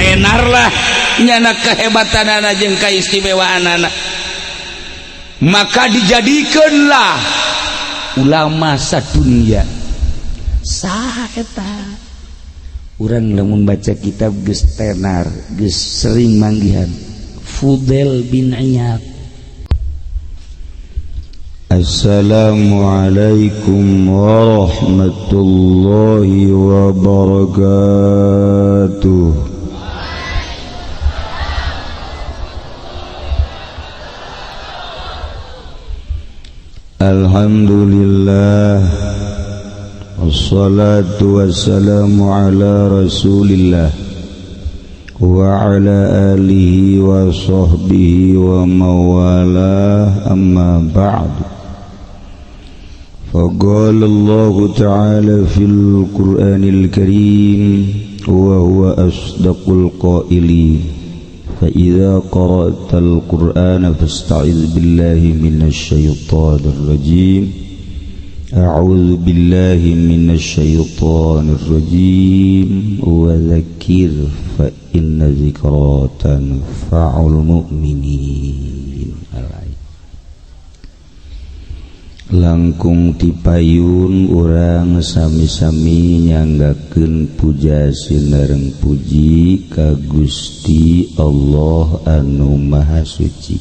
Tenar lah nyana kehebatanana jeung kaistimewaanana, maka dijadikanlah ulama sadunia. Saha eta? Urang lamun baca kitab geus tenar, geus sering manggihan Fudail bin Iyad. Assalamualaikum warahmatullahi wabarakatuh. Alhamdulillah, wassalatu wassalamu ala rasulillah wa ala alihi wa sahbihi wa mawalah, amma ba'du. فقال الله تعالى في القرآن الكريم وهو أصدق القائلين: فإذا قرأت القرآن فاستعذ بالله من الشيطان الرجيم. أعوذ بالله من الشيطان الرجيم وذكر فإن ذكرى تنفع المؤمنين. Langkung tipayun urang sami-sami nyanggakeun puja sinareng puji ka Gusti Allah anu Maha Suci,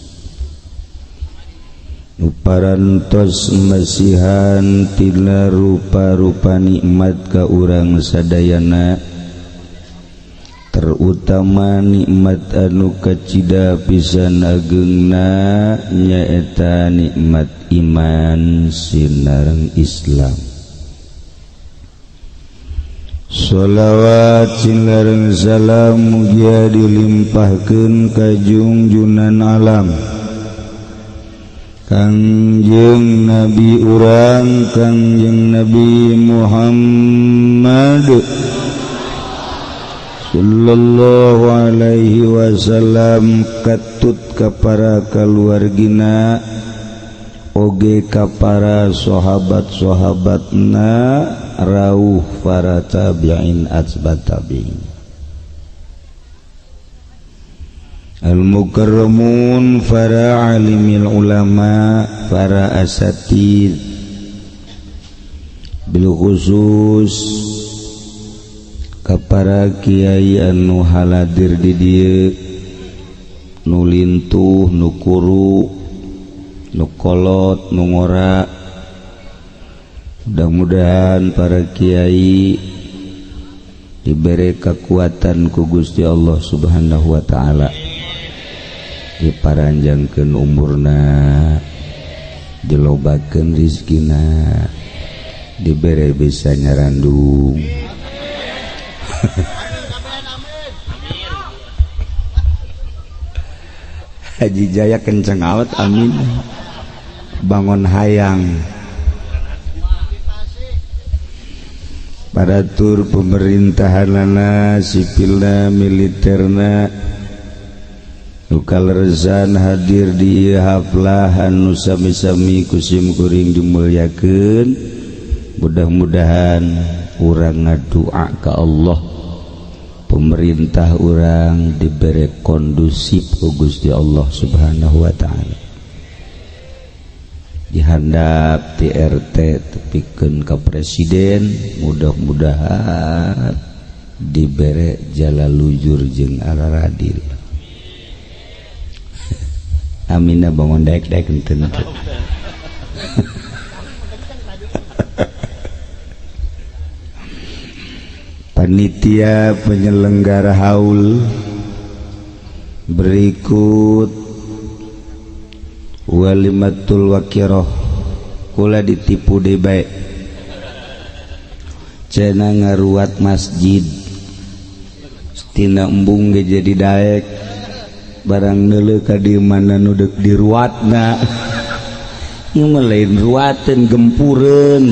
nu parantos masihan tina rupa-rupa nikmat ka urang sadayana, terutama nikmat anu kacida pisan agengna, nyaeta nikmat iman sinareng Islam. Sholawat sinareng salam mugia dilimpahkeun ka junjunan alam, Kangjeng Nabi urang, Kangjeng Nabi Muhammad sallallahu alaihi wasallam, katut ka para kaluargina oge ka para sahabat-sahabatna, rauh para tabi'in atba tabi'in, al-mukarramun, para alimil ulama, para asatid, bil khusus ka para kiai anu haladir di dieu, nu lintuh, nu kuru, nu kolot, nu ngora. Mudah-mudahan para kiai diberi kekuatan ku Gusti Allah Subhanahu wa taala, diparanjangkeun umurna, dilobakeun rizkina, dibere bisa nyarandung. Haji Jaya kenceng awet, amin. Bangun hayang pada tur pemerintahanana, sipilna, militerna, nu kaleresan hadir di haflah anu sami-sami kusim kuring dimuliakeun. Mudah-mudahan urang ngadua ka Allah, pemerintah urang diberi kondusif ku Gusti Allah Subhanahu wa taala, dihandap ti RT tepikeun ka presiden, mudah-mudahan dibere jala lujur jeung araradil, aminah. Bangun daek-daek henteu. Panitia penyelenggara haul berikut walimatul wakiroh, kula ditipu deui bae, cenah ngaruat masjid tina embung ge jadi daek. Barang neuleuh ka di mana nu deuk diruatna, ieu mah lain ruateun, gempureun.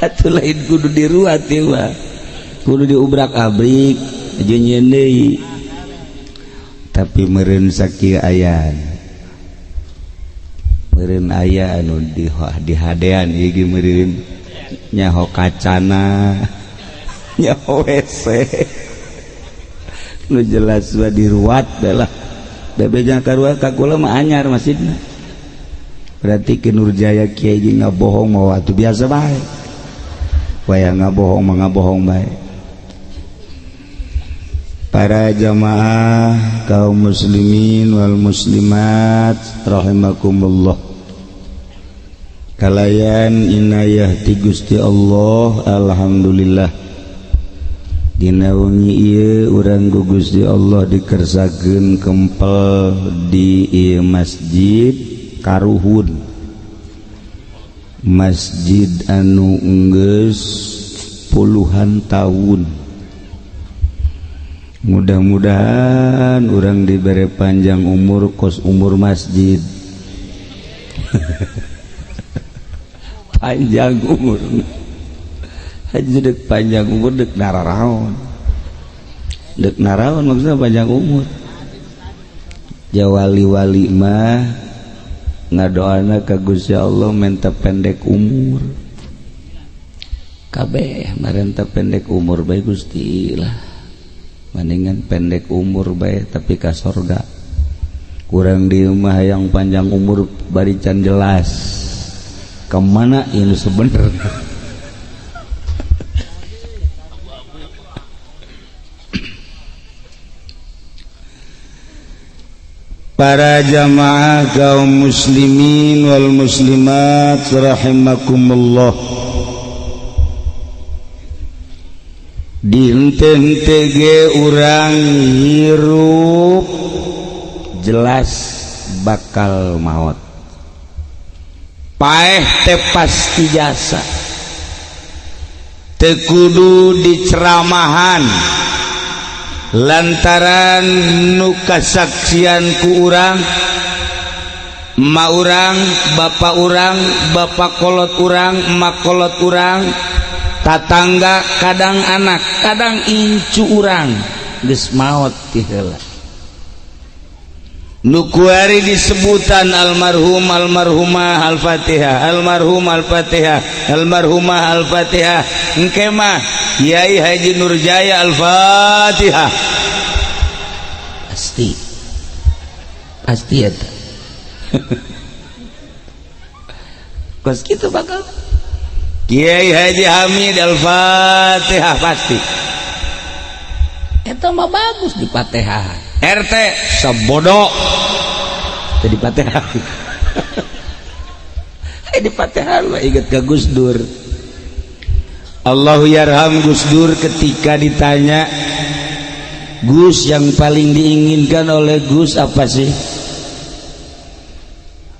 Atuh lain kudu diruat ieu mah, kudu diubrak-abrik jeung nyeun deui. Tapi meureun sakieu aya, meureun aya anu di hadean ieu ge, meureun nyaho kacana. Ya WC nu jelas mah diruat lah. Bebeja karuat ka kula mah anyar masjidna. Berarti Ki Nurjaya kiai jeung ngabohong mah atuh biasa bae. Waya ngabohong mah ngabohong bae. Para jamaah kaum muslimin wal muslimat rahimakumullah. Kalayan inayah ti Gusti Allah, alhamdulillah. Dina wengi ieu urang ku Gusti Allah dikersakeun kempel di ieu masjid Karuhun. Masjid anu enggeus puluhan tahun. Mudah-mudahan urang diberi panjang umur kos umur masjid. Panjang umur. Haji dek panjang umur dek nararaon. Dek naraon maksudnya panjang umur. Ja wali-wali mah ngadoana ka Gusti Allah menta pendek umur. Kabeh marenta pendek umur bae Gusti lah. Mendingan pendek umur bae tapi ka sorga. Kurang di rumah yang panjang umur bari can jelas kemana ini sebenarnya. Para jamaah kaum muslimin wal muslimat rahimakumullah. Dihente-hente ge urang hirup jelas bakal maot. Paeh teh pasti jasa. Teu kudu diceramahan lantaran nu kasaksian ku urang, emak urang, bapak urang, bapak kolot urang, emak kolot urang, tatangga, kadang anak, kadang incu urang geus maot ti heula. Nu kuari disebutan almarhum, almarhumah, al-Fatihah, almarhum, al-Fatihah, almarhumah, al-Fatihah. Engke mah Kiai Haji Nurjaya al-Fatihah. Pasti. Pasti eta. Kos kitu bakal Kiai Haji Hamid al-Fatihah pasti. Eta mah bagus di Fatihah. RT sebodoh teu di Fatihah. Di Fatihah mah inget ka Gus Dur. Allahu yarham Gus Dur ketika ditanya, Gus, yang paling diinginkan oleh Gus apa sih?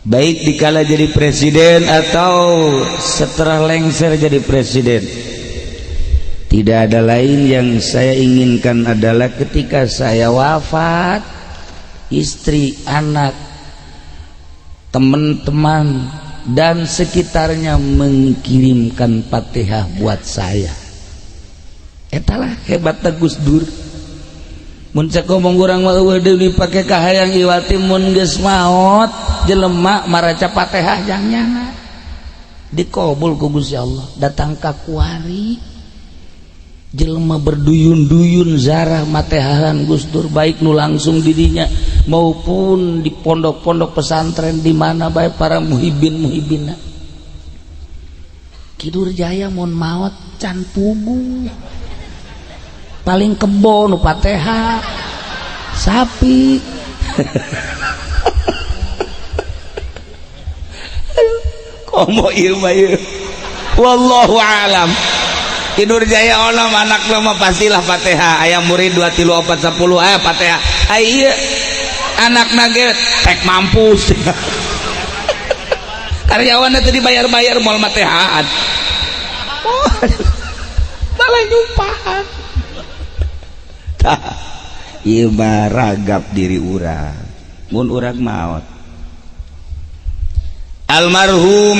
Baik dikala jadi presiden atau setelah lengser jadi presiden. Tidak ada lain yang saya inginkan adalah ketika saya wafat, istri, anak, teman-teman dan sekitarnya mengirimkan Fatihah buat saya. Etalah hebatna Gus Dur. Mun cek ngomong urang mah eueuh deui dipake kahayang iwati mun geus maot jelema maraca Fatihah jang nyana dikabul ku Gusti Allah. Datang ka kuari jelema berduyun-duyun zarah matehahan Gus Dur, baik nu langsung didinya maupun di pondok-pondok pesantren di mana baik para muhibin-muhibina. Ki Nurjaya mun maot can puguh, paling kebo nu Fatihah sapi. Komo ieu mah ieu. Wallahu alam. Ki Nurjaya ono anak mah pastilah Fatihah. Aya murid 2 3 4 10 aya Fatihah. Ai ieu anakna ge tek mampus. Karyawanna teu dibayar-bayar moal matehaan. Oh, malah nyumpahan. Tah, ieu mah ragap diri urang. Mun urang maot. Almarhum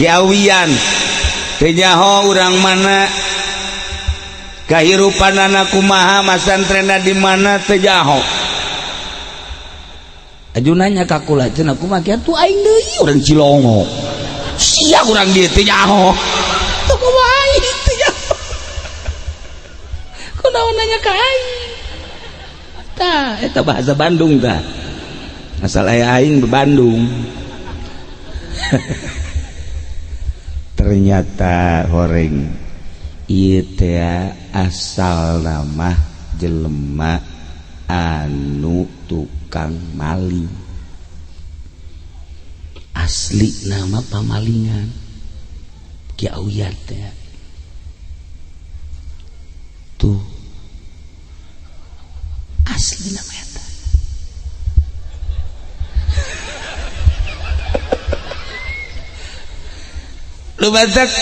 Ki Awian teu nyaho urang mana, kahirupanana kumaha, masantrena di mana teu nyaho. Aju nanya ka kula, cenah kumaha kieu tuh aing deui urang Cilongo. Sia urang dieu teu nyaho. Tuh kumaha aing teu nyaho. Kunaon nanya ka aing? Tah, eta bahasa Bandung tah. Asal aya aing di Bandung. Ternyata horeng ieu teh asal nama jelema anu tukang maling, asli nama pamalingan Ki Awian teh tuh, asli nama eta. Lu batak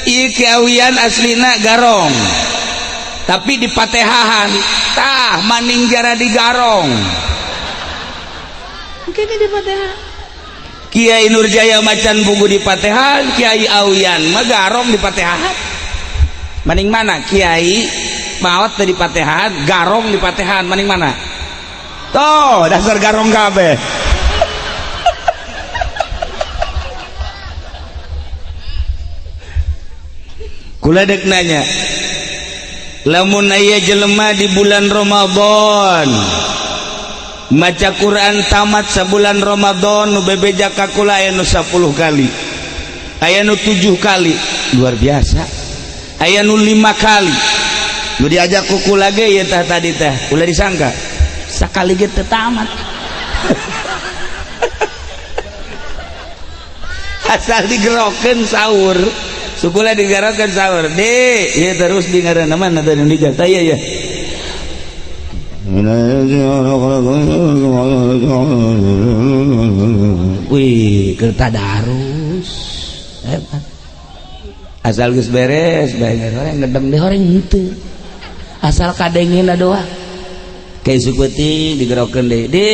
ieu Ki Awian aslina garong tapi di patehahan, tah maning jara di garong kene di patehan. Kiai Nurjaya macan buku di patehan, Kiai Awian mah garong di patehan. Maning mana? Kiai maot di patehan, garong di patehan, maning mana? Toh, dasar garong kabeh. Kula dek nanya, lamun aya jelema di bulan Ramadan maca Quran tamat sabulan Ramadan, nu bebeja ka kula aya nu 10 kali, aya nu 7 kali, luar biasa, aya nu 5 kali. Nu diajak ku kula ge ieu tah tadi teh ulah disangka sakali ge teu tamat. Asal digerokeun sahur, sukula digerokeun sahur de ieu terus di ngaranna mana teh nu dijata ieu ya. Wih, kerta darus hebat. Asal geus beres bae horeng ngedem deh horeng henteu. Asal kadengena doang. Kayak sukuti digerokeun deui. Di.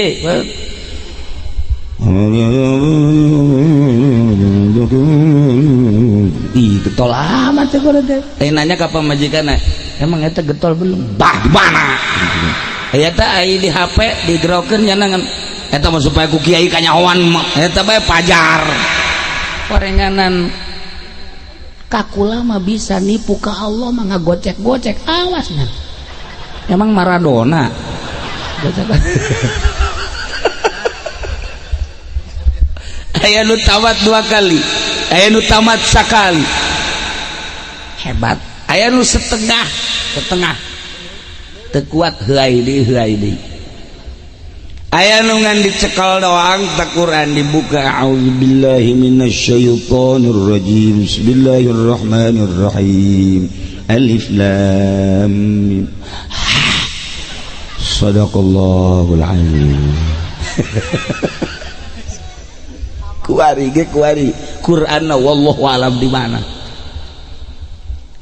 Ih, getol amat teh kula teh. Nanya ka pamajikanna, emang eta getol belum? Bah, di mana? Eta ai di HP digerokeun nyanangan. Eta mah supaya ku kiai kanyahoan eta bae pajar. Korenganan kakula mah bisa nipu ka Allah mah ngagocek-gocek, awas nya. Emang Maradona. Aya nu tamat 2 kali, aya nu tamat sakali. Hebat. Aya nu setengah, setengah. Teu kuat heuai deui, heuai deui. Aya nu ngan dicekel doang tak Quran dibuka, auzubillahi minasyaitonir rajim, bismillahirrahmanirrahim, alif lam mim, sadaqallahul azim. Kuari ge kuari Qur'anna wallahu alam di mana.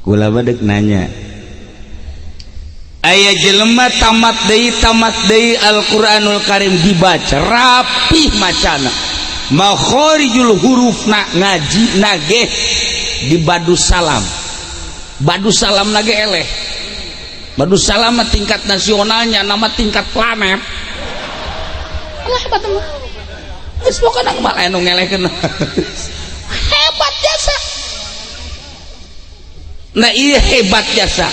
Kula mah deuk nanya, aya jelema tamat deui Al-Qur'anul Karim dibaca rapih macana, makharijul hurufna ngaji nage di badus salam, badus salam nage eleh, badus salam mah tingkat nasionalnya nama tingkat planet. Allah hebat mah, geus pokona malah anu ngelehkeun. Hebat jasa. Nah iya hebat jasa,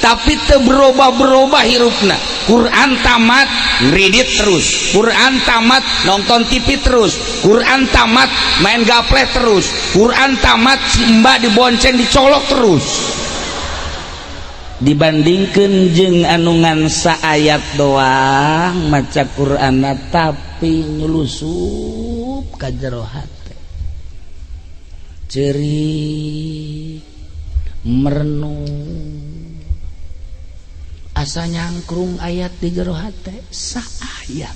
tapi teu berubah-berubah hirupna. Quran tamat ngridit terus, Quran tamat nonton TV terus, Quran tamat main gaple terus, Quran tamat si mbak dibonceng dicolok terus. Dibandingkeun jeung anu ngan saayat doang maca Qur'anna tapi nyulusup ka jero hate, ceurik merenung, asa nyangkrung ayat di jero hate saayat,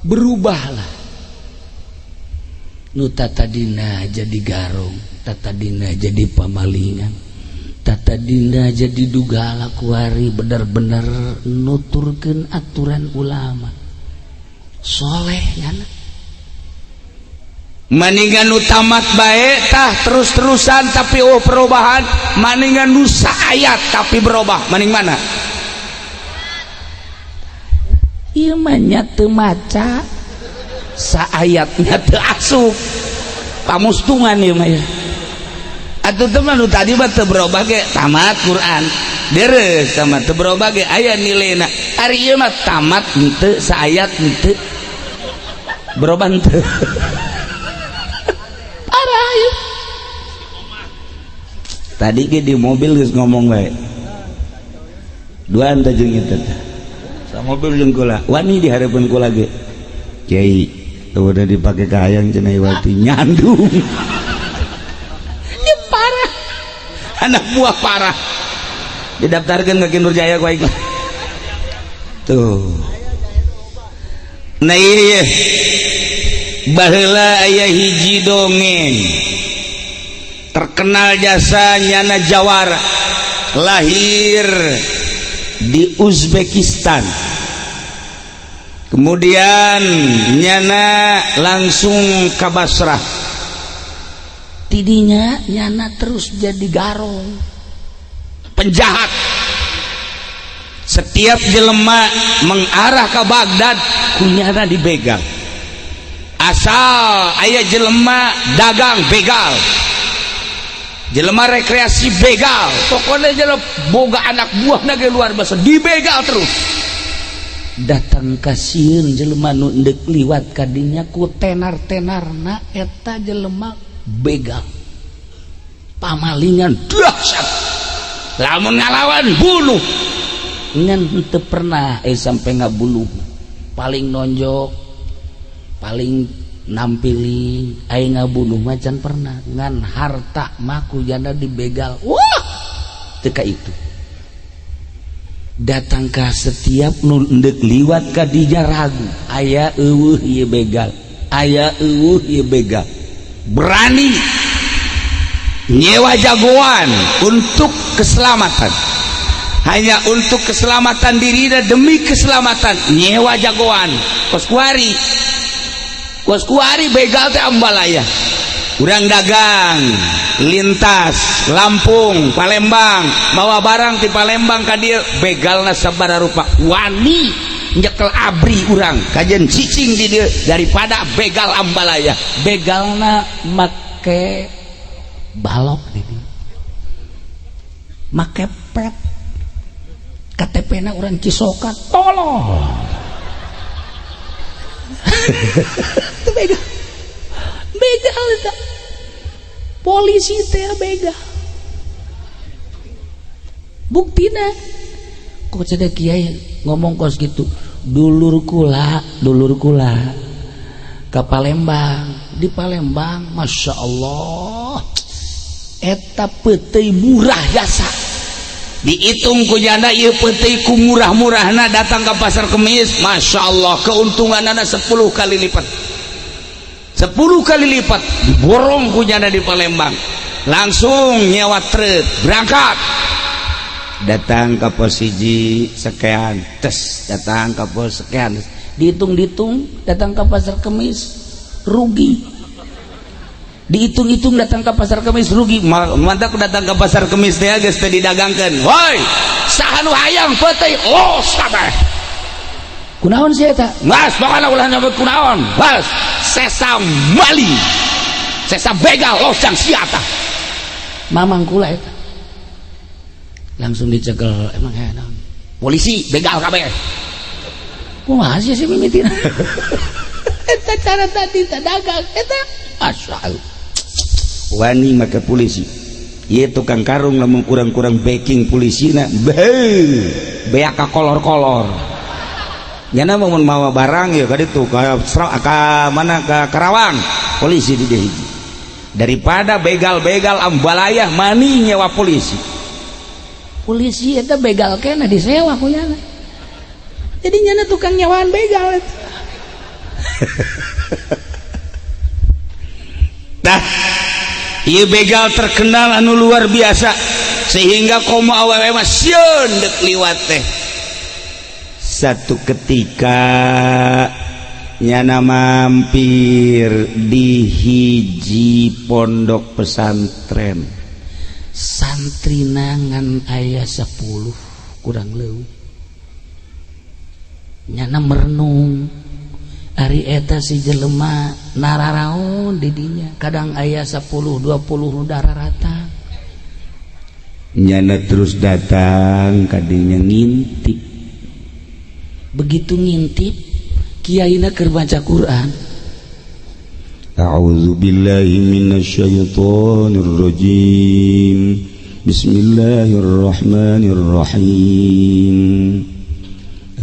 berubahlah nu tatadina jadi garong, tatadina jadi pamalingan, tatadina jadi dugala kuari, bener-bener nuturkeun aturan ulama soleh nyana. Maningan nu tamat bae tah terus-terusan tapi oh perubahan, maningan nu saayat tapi berubah, maning mana? Ieu mah nya teu maca saayatnya teu asup pamustungan ieu mah ya. Atuh teh mah nu tadi mah teu berubah ge tamat Quran, Deres sama teu berubah ge aya nilaina. Ari ieu mah tamat henteu, saayat henteu. Berubah henteu. Parah ieu. Tadi ge di mobil geus ngomong bae. Duaan teh jeung eta teh. Sa mobil jeung kula, wani di hareupeun kula ge. Kiai, udah dipake ka hayang cenah iwati nyandung. Ini parah. Anak buah parah. Didaftarkan ke Ki Nurjaya ku aing. Tuh. Nah iya, baheula aya hiji dongeng terkenal jasa nyana jawara, lahir di Uzbekistan, kemudian nyana langsung ke Basrah, tidinya nyana terus jadi garong penjahat. Setiap jelema mengarah ke Baghdad ku nyana dibegal. Asal aya jelema dagang begal, jelema rekreasi begal, pokoknya jelema boga anak buah nage luar biasa, dibegal terus. Datang kasieun jelema nu endek liwat kadinya ku tenar-tenarna eta jelema begal, pamalingan dahsyat, lamun ngalawan bunuh. Ngan henteu pernah sampai ngabunuh, paling nonjok, paling nampiling, aing ngabunuh macan pernah. Ngan harta maku janda dibegal, wah teka itu. Datang ka setiap nu endek liwat ka dinya ragu, aya eueuh ieu begal, aya eueuh ieu begal. Berani nyewa jagoan untuk keselamatan, hanya untuk keselamatan diri dan demi keselamatan nyewa jagoan. Kos kuari, kos kuari begal teh ambalaya. Urang dagang lintas Lampung Palembang, mawa barang di Palembang ka dieu, begalna sabaraha rupa, wani nyekel abri urang kajen cicing di dieu daripada begal ambalaya. Begalna make balok di dieu, make pet KTP na urang Cisoka, tolong. Itu begal, begal eta. Polisi teh begal. Buktina kok cedek kiai ngomong kos gitu. Dulur kula, dulur kula ke Palembang, di Palembang Masya Allah eta peuteuy murah jasa. Dihitung ku janda ieu peuteuy ku murah-murahna, datang ke Pasar Kemis, Masya Allah keuntunganana 10 kali lipat, 10 kali lipat. Diborong ku janda di Palembang, langsung nyewa truk berangkat, datang ke pos hiji sekian tes, datang ke pos sekian, dihitung-hitung datang ke Pasar Kemis rugi, dihitung-hitung datang ke Pasar Kemis rugi. Mantap, datang ke Pasar Kemis teh geus teh didagangkeun, "Woi, saha nu hayang peuteuy, los kabeh?" "Kunaon sih eta?" "Mas, pokona ulah nyebut kunaon. Bas, sesa maling, sesa begal, los jang sia tah." Mamang kula eta langsung dicekel, "Emang aya naon?" "Polisi, begal kabeh." Kumaha sih si mimitina eta cara tadi teh dagang eta asal wani make polisi. Ieu tukang karung lamun kurang-kurang backing polisina beak ka kolor-kolor. Nyana mun mawa barang ya ka ditu ka ka mana, ka Karawang, polisi di dieu hiji. Daripada begal-begal ambalayah mani nyewa polisi. Polisi eta begal kena disewa ku nyana, jadi nyana tukang nyewaan begal eta. Dah, ieu begal terkenal anu luar biasa sehingga komo awewe mah sieun deuk liwat teh. Satu ketika nyana mampir di hiji pondok pesantren, santri ngan aya 10 kurang leuwih. Nyana merenung, ari eta si jelema nararaon didinya, kadang aya 10 20 nu rata. Nyana terus datang kadinya ngintip. Begitu ngintip, kiaina keur baca Quran. A'udzu billahi minasyaitonir rajim. Bismillahirrahmanirrahim.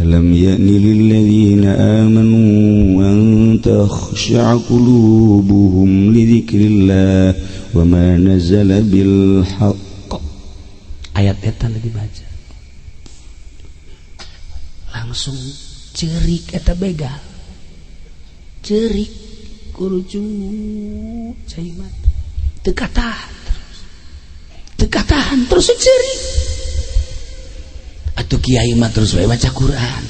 Alam ya'ni lilladzina amanu an takhsha'a qulubuhum li dzikrillah wa ma nazala bil haqq. Ayat eta nu dibaca. Langsung cerik eta begal. Cerik kurucu cai mata. Teu katahan terus. Teu katahan terus cerik. Atuh kiai mah terus wae baca Quran.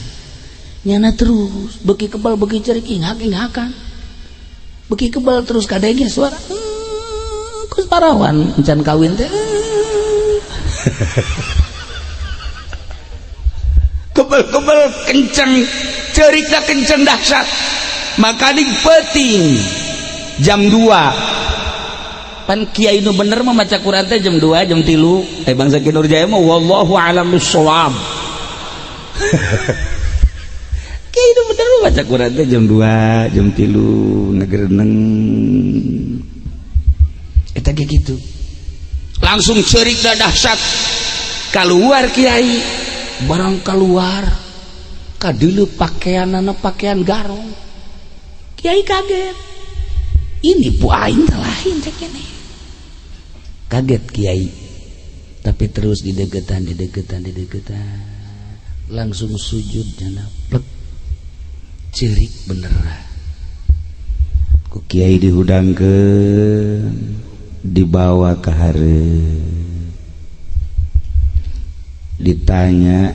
Nyana terus beuki kebal beuki cerik inghak-inghakan. Beuki kebal terus kadenge suara. Kus parawan encan kawin teh. Kebal-kebal kenceng, cerikna kenceng dahsyat. Maka di peting jam 2 Pan kiai nu bener mah maca Quran teh jam 2, jam 3. Bangsa Ki Nurjaya mah wallahu alam bissawab. Kiai nu bener mah maca Quran teh jam 2, jam 3 ngagereneng. Eta ge kitu. Langsung cerik dah dahsyat. Keluar kiai, barang keluar kadeuleu pakaianana pakaian garong. Kiai kaget. Ini bu aing teh lain teh kene. Kaget kiai. Tapi terus dideketan, dideketan, dideketan. Langsung sujud jana plek. Cerik beneran. Ku kiai dihudangkeun, dibawa ke hareup. Ditanya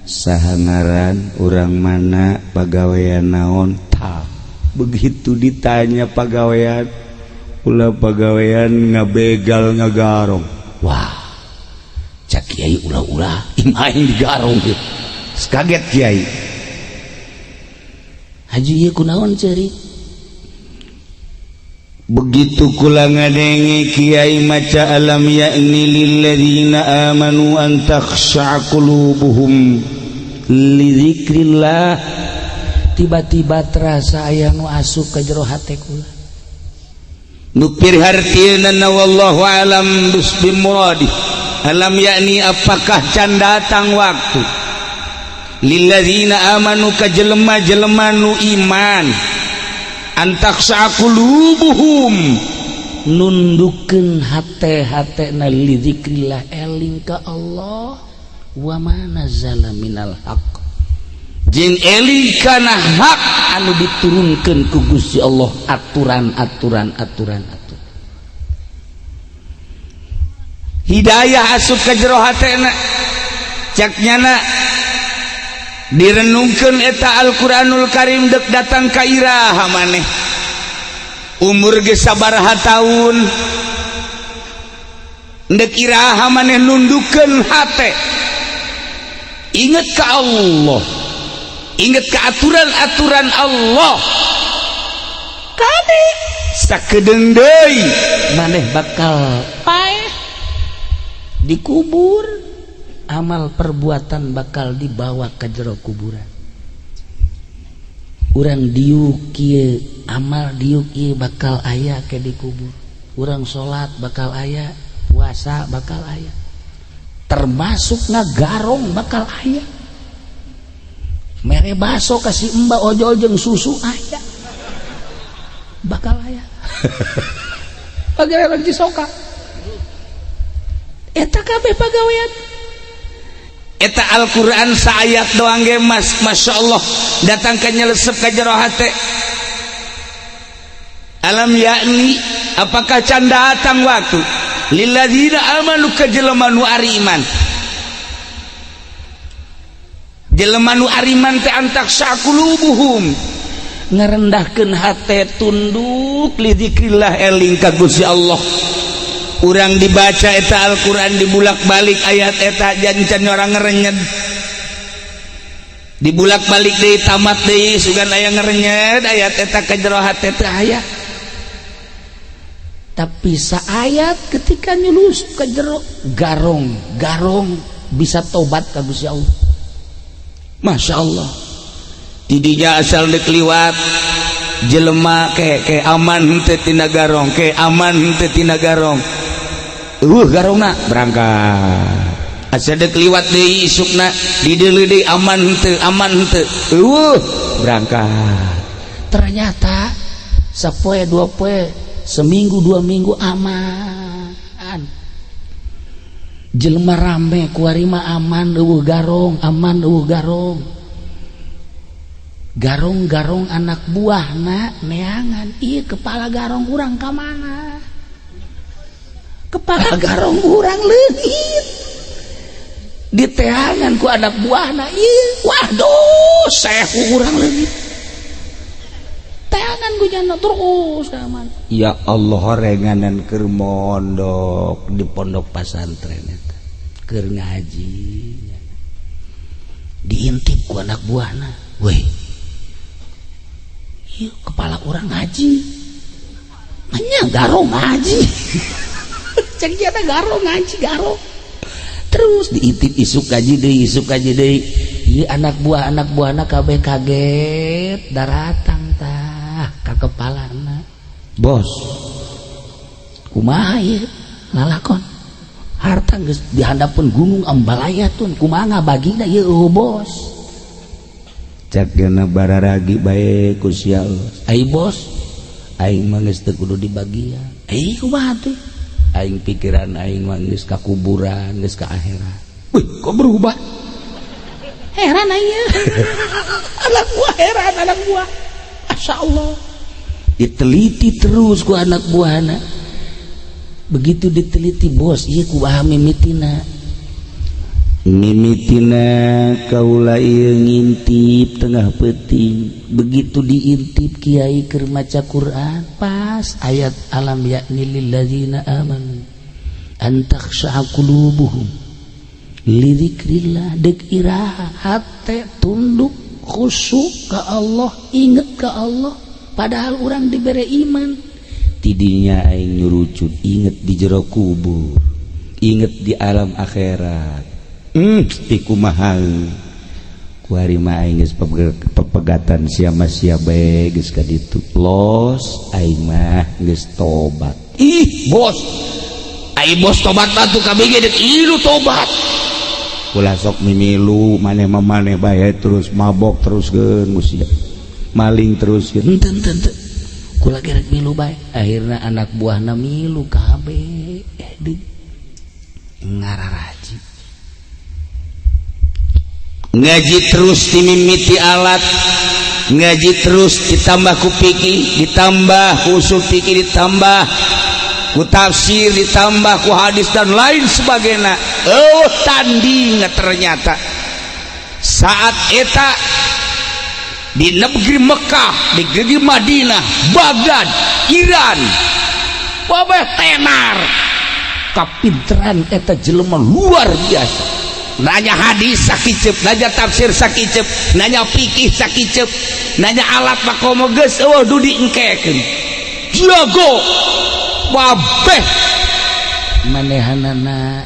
saha ngaran, urang mana, pagawean naon. Tah, begitu ditanya pagawean, ulah pagawean ngabegal ngagarong. Wah, cak kiai ulah-ulah imah aing digarong ieu. Kaget kiai. Haji ieu kunaon ceurik? Begitu kula ngadenge kiai maca alam ya'ni lilladzina amanu an takhsha'a qulubuhum li dzikrillah, tiba-tiba terasa aya nu asup ka jero hate kula. Nu pirhartieuna wallahu alam bimuradi. Alam yakni apakah can datang waktu lilladzina amanu ka jelema-jelema nu iman antakhsha'a qulubuhum, nundukeun hate-hatena li dzikrillah, eling ka Allah, wa ma nazala minal haqq, jeung eling kana hak anu diturunkeun ku Gusti Allah, aturan-aturan aturan aturan hidayah asup ka jero hatena. Cak nyana direnungkeun eta Al-Qur'anul Karim dek datang ka iraha maneh, umur geus sabaraha taun, dek iraha maneh nundukeun hate, inget ka Allah, inget ka aturan-aturan Allah. Kade sakedeung deui maneh bakal paeh dikubur, amal perbuatan bakal dibawa ke jero kuburan. Urang diuk kieu, amal diuk ieu bakal aya ke dikubur. Urang salat bakal aya, puasa bakal aya, termasuk ngagarong bakal aya, mere baso kasih emba ojol jeung susu aya, bakal aya. Pagawean Cisoka eta kabeh pagawean. Eta Al-Qur'an saayat doang ge mas, Masya Allah datang ka nyelesep ka jero hate. Alam yakni apakah can datang waktu lilladzina amanu ka jelema nu ari iman, jelema nu ari iman teh antakhsha'a qulubuhum, ngarendahkeun hate tunduk li dzikrillah, eling ka Gusti Allah. Urang dibaca eta Al-Qur'an dibulak-balik ayat eta jancan orang ngerenyed, dibulak-balik deui tamat deui sugan aya ngerenyed ayat eta ka jero hate teh aya. Tapi saayat ketika nyulusup ke jero garong, garong bisa tobat ka Gusti Allah. Masya Allah. Tidinya asal dek liwat jelema ke ke aman henteu tina garong, ke aman henteu tina garong. Garongna berangkat. Asa dek liwat deui isukna, dideuleu deui, aman henteu, aman henteu, eueuh, berangkat. Ternyata sapoe dua poe, seminggu 2 minggu aman. Jelema rame kuari mah aman, eueuh garong, aman, eueuh garong. Garong-garong anak buahna neangan, iya, kepala garong urang ka mana? Kepala garong urang leungit. Diteangan ku anak buahna, ih, waduh, sehu urang leungit. Teangan ku jana terus ka mana? Ya Allah, horenganan keur mondok di pondok pasantren eta keur ngaji, diintip ku anak buahna, weh, ieu kepala urang ngaji. Nya garong ngaji. Cek dia teh garong ngaji, garong. Terus diintip, isuk ngaji deui, isuk ngaji deui. Ieu anak buah, anak buahna kabeh kaget, daratang tah ka kepalana. Bos. Kumaha ieu lalakon? Harta geus dihandapeun gunung Ambalayatun, kumaha ngabagina ieu, eueuh bos? Cak geuna bararagi bae ku sia. Ai bos? Aing mah geus teu kudu dibagian. Ai kumaha tuh? Aing pikiran aing mah geus ka kuburan, geus ka akhirat. Wih, kok berubah? Heran aing, anak buah heran, anak buah. Masya Allah. Diteliti terus ku anak buahna. Begitu diteliti, bos, iya, kumaha mimitina? Mimitina kaula ieu ngintip tengah peuting. Begitu diintip, kiai keur maca Quran, pas ayat alam ya'ni lilladzina amanu an takhsha'a qulubuhum li dzikrillah. Dek iraha hate tunduk khusyuk ka Allah, inget ka Allah, padahal orang dibere iman? Tidinya aing nyurucut, inget di jero kubur, inget di alam akhirat. Ti kumaha kuari mah aing geus pepegatan sia mah, sia bae geus ka ditu, los aing mah geus tobat. Ih bos, ai bos tobat mah tuh kabeh ge dek ilu tobat. Ulah sok mimilu maneh mah, maneh bae terus mabok terus geun, sia maling terus geun. Henteu, henteu, henteu, kula ge rek milu bae. Akhirna anak buahna milu kabeh, eh deui ngararaji. Ngaji terus, dimimiti alat ngaji terus, ditambah ku fikih, ditambah ku usul fikih, ditambah ku tafsir, ditambah ku hadis dan lain sebagainya. Oh, tanding ternyata saat eta di negeri Mekah, di negeri Madinah, Baghdad, Iran, babeh tenar kapinteran eta jelema luar biasa. Nanya hadis sakicep, nanya tafsir sakicep, nanya fikih sakicep, nanya alat makomo geus eueuh dudi engkekeun, jago babeh. Manehanana,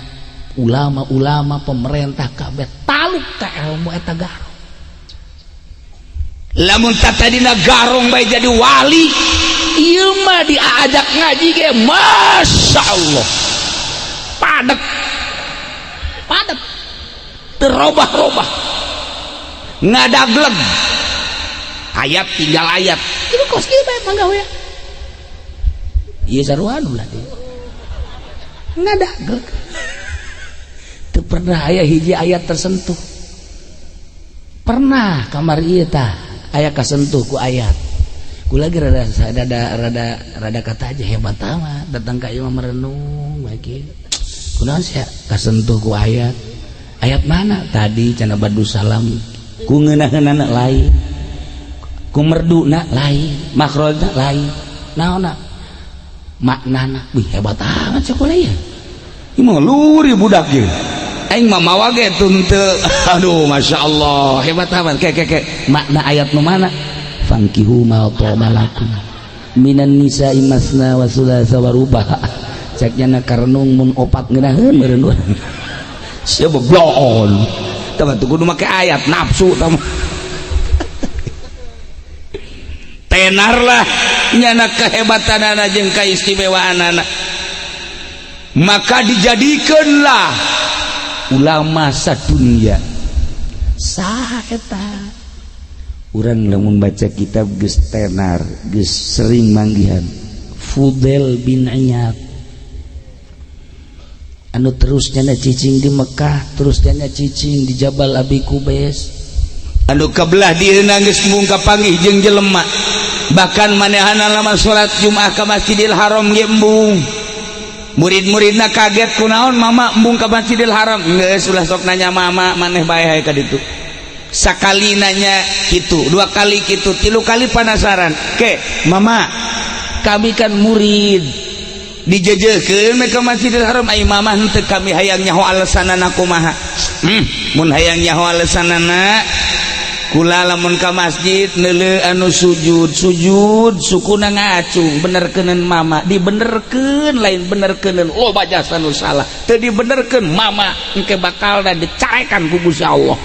ulama-ulama, pemerintah kabeh taluk ka ilmu eta garong. Lamun tadina garong bae jadi wali, ieu mah diajak ngaji ge Masya Allah, padet padet. Terobah-robah, ngadagleg ayat tinggal ayat. Itu kos kieu bae mangga we. Ieu sarua ulah dia ngadaglek, teu pernah aya hiji ayat tersentuh. Pernah kamar ieu tah aya kasentuh ku ayat. Ku lagi rada rada rada rada kata aja, hebat amat. Datang ka ieu mah merenung bae kieu, kunaon sia kasentuh ku ayat? Ayat mana tadi cenah? Badu salam ku ngeunah-ngeunahna lain, ku merduna lain, makhrajna lain. Naonna maknana? Wih, hebat amat sekolah ya. Ieu mah luri budak ieu, aing mah mawa ge teu. Aduh, Masya Allah, hebat amat. Ke ke ke Makna ayat nu mana? Fankihu ma thaba lakum. Minan nisa'i masna wa tsulatsa wa ruba. Cek nyana karenung mun opat ngeunaheun meureun urang. Sia bebloon. Tah batu kudu make ayat nafsu tah. Tenarlah nyana kehebatanana jeung kaistimewaanana. Maka dijadikanlah ulama sadunia. Saha eta? Urang lamun baca kitab geus tenar, geus sering manggihan Fudail bin Iyad anu terus nyana cicing di Mekah, terus nyana cicing di Jabal Abi Kubais, anu kebelah dieuna geus mung kapanggih jeung jelema, bahkan manehana lamun salat Jumat ka Masjidil Haram ge embung. Murid-muridna kaget, kunaon mama embung ka Masjidil Haram? Geus ulah sok nanya mama, maneh bae hae ka ditu. Sakali nanya kitu, dua kali kitu, tilu kali penasaran. Ke mama, kami kan murid dijejehkeun we ka Masjidil Haram, ai mama henteu kami hayang nyaho alasanana kumaha. Mun hayang nyaho alasanana kula lamun ka masjid neuleu anu sujud, sujud sukuna ngacung, benerkeuneun mama, dibenerkeun lain benerkeuneun loba jasa nu salah, teu dibenerkeun mama engke bakal dan dicarekan ku Gusti Allah.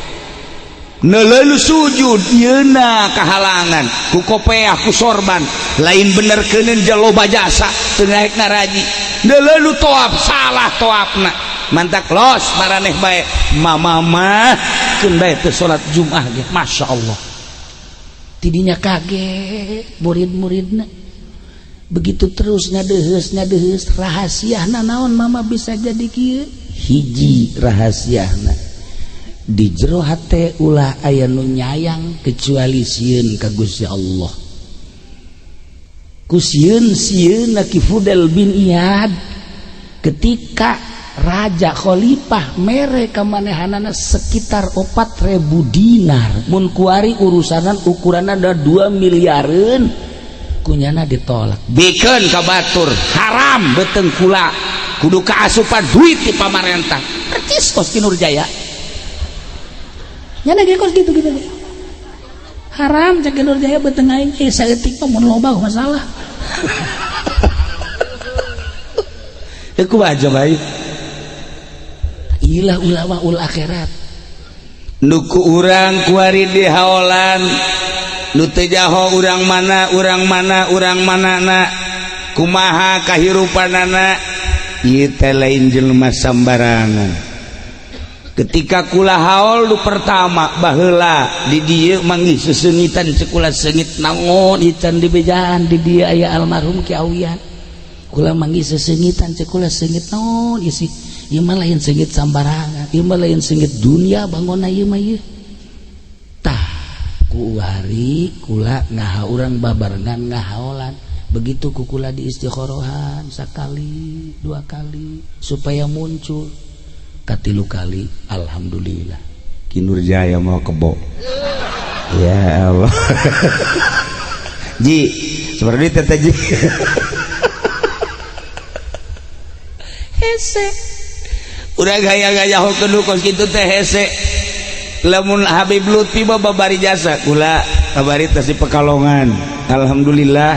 Neuleu sujud yeuna kahalangan ku kopeah ku sorban, lain benerkeuneun loba jasa teu naek ngaraji. Neuleu toap salah toapna, mantak los maraneh bae mama mah keun bae teu salat Jumat ge. Masya Allah, tidinya kaget murid-muridna. Begitu terus ngadeheus ngadeheus rahasiana naon mama bisa jadi kieu? Hiji rahasiana, di jero hate ulah aya nu nyayang kecuali sieun ka Gusti Allah. Ku sieun sieun Ki Fudail bin Iyad ketika raja khalifah mere ka manehanana sekitar 4.000 dinar, mun kuari urusanan ukuranna ada 2 miliareun, kunyana ditolak, bikeun ka batur haram beuteung kula kudu kaasupan duit ti pamarentah. Percis kos Ki Nurjaya nyana ge kos gitu gitu haram cek Ki Nurjaya beuteung aing saeutik mah mun loba masalah. Iku aja baik. Ilah ulama ul akhirat. Nuku urang kuari di haolan nu teu jaho urang mana urang mana urang manana kumaha kahirupanana ieu teh lain jelema sambarangan. Ketika kula haol nu pertama baheula di dieu manggih seseungitan, cek kula seungit naon ieu can dibejaan di dieu aya almarhum Ki Awian. Kula manggih seseungitan, cek kula seungit naon ieu sih, ieu mah lain seungit sambarangan, ieu mah lain seungit dunia bangona ieu mah ieu. Tah kuari kula ngaha urang babarengan ngahaolan, begitu ku kula di istikhorohan sakali dua kali supaya muncul, katilu kali alhamdulillah Ki Nurjaya mau kebo. Ya Allah ji seperti tete ji hese udah gaya-gaya hokeun kos kitu teh hese. Lamun Habib Lutfi mah babari jasa kula babari tas di Pekalongan, alhamdulillah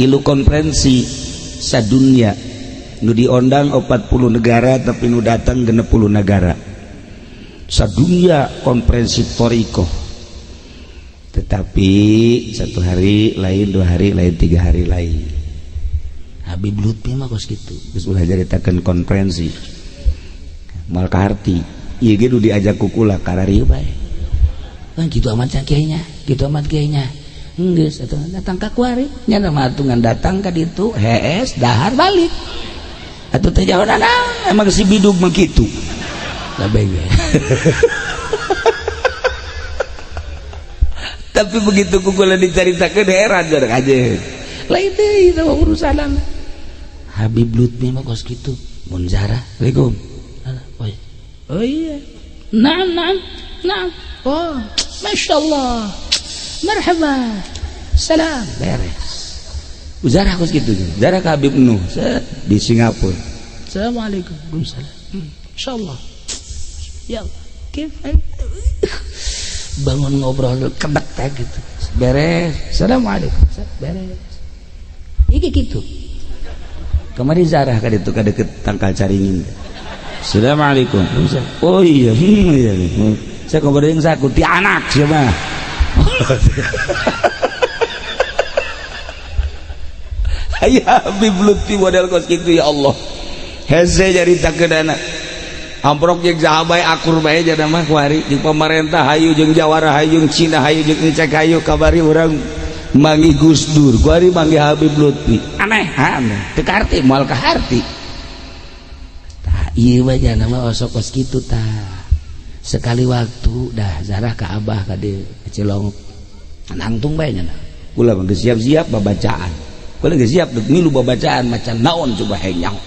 ilu konferensi sadunia nu diondang 40 negara tapi nu datang 60 negara sadunia konferensi toriko. Tetapi satu hari lain, dua hari lain, tiga hari lain. Habib Lutfi mah kos kitu geus ulah caritakeun konferensi moal kaharti ieu ge nu diajak ku kula kararieu bae kan kitu amat can kiainya, kitu amat kiainya geus atuh datang ka kuari nya mah atungan datang ka ditu hees dahar balik atuh teh jauh emang si bidug mah kitu labeng. Tapi begitu ku kula dicaritakeun heran jarang aja lain deui itu urusanan Habib Lutfi mah kos kitu mun zarah Assalamualaikum. Oh iya, naam naam naam, oh masya Allah, marhaba, salam, beres. Zarah kos kitu, zarah ka Habib Nuh di Singapura. Assalamualaikum. Waalaikumsalam. Insyaallah. Ya Allah. Kif? Bangun ngobrol kedek teh gitu. Beres. Assalamualaikum. Beres. Iki kitu. Kamari zarah ka ditu ka deket tangkal caringin. Assalamualaikum. Oh iya, iya. Saya kabar yang saku ti anak siapa? Ayah Habib Lutfi model kos kitu ya Allah. Hese jadi takeudana. Amprok jeung sahabat akur bae jana mah kuari jeung pemerintah hayu jeung jawara hayu jeung Cina hayu jeung Encek hayu kabari urang manggih Gus Dur kuari manggih Habib Lutfi. Aneh, aneh. Teu kaharti moal kaharti. Tah ieu mah jana mah osok kos kitu tah. Sekali waktu dah zarah ka abah ka dieu Cilong. Nangtung bae nya. Kula mah geus siap-siap babacaan. Kula geus siap deuk milu babacaan macan naon coba hayang nyaho.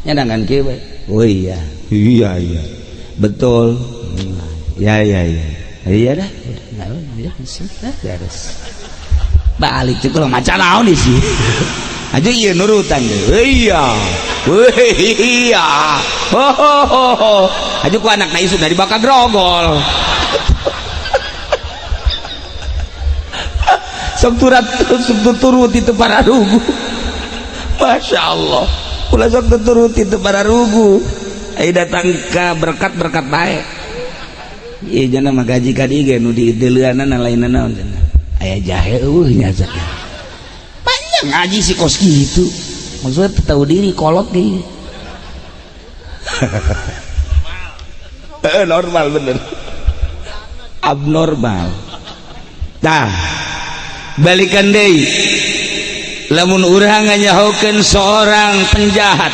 Nyandangan kieu bae. Oh iya, iya iya. Betul. Ya ya ya. Iya dah. Udah, ya, sudah beres. Balik cek kula macan naon sih. Aja iya nurutan deh. Iya. Iya. Ho ho ho ho. Aja ku anak na isu dari bakal grogol. Sok turat sok turut itu para rugu. Masya Allah. Ulah sok turut itu para rugu. Ayo datang ke berkat-berkat baik. Iya jana mah gaji ka dieu ge nu diideuleunana lainna naon cenah. Aya jahe eueuh nya cenah. Banyak ngaji si kos kitu. Maksudnya tahu diri kolot nih. Normal bener. Abnormal. Tah, balikan deui. Lamun urang nganyahokeun seorang penjahat,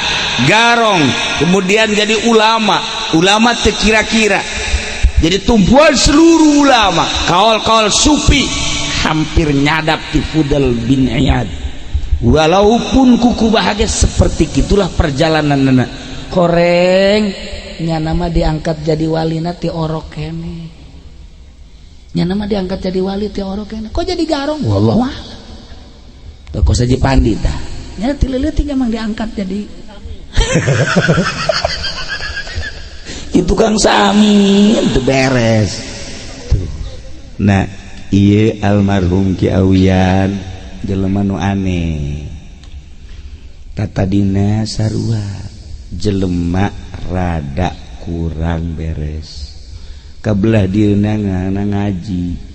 garong, kemudian jadi ulama, ulama teu kira-kira. Jadi tumpuan seluruh ulama, kaul-kaul sufi hampir nyadap ti Fudel bin Iyad. Walaupun kuku bahagia seperti itulah perjalanan nana. Koreng nya nama diangkat jadi walina ti orok kene. Nya nama diangkat jadi wali ti orok kene. Kok jadi garong? Wallahu a'lam. Tuh kok saja pandi tah. Nya ti leutik emang diangkat jadi itu Kang Sami itu beres. Tuh. Nah, ieu almarhum Ki Awian jelema nu aneh. Tatadina sarua jelema rada kurang beres. Kabelah dieuna ngana ngaji.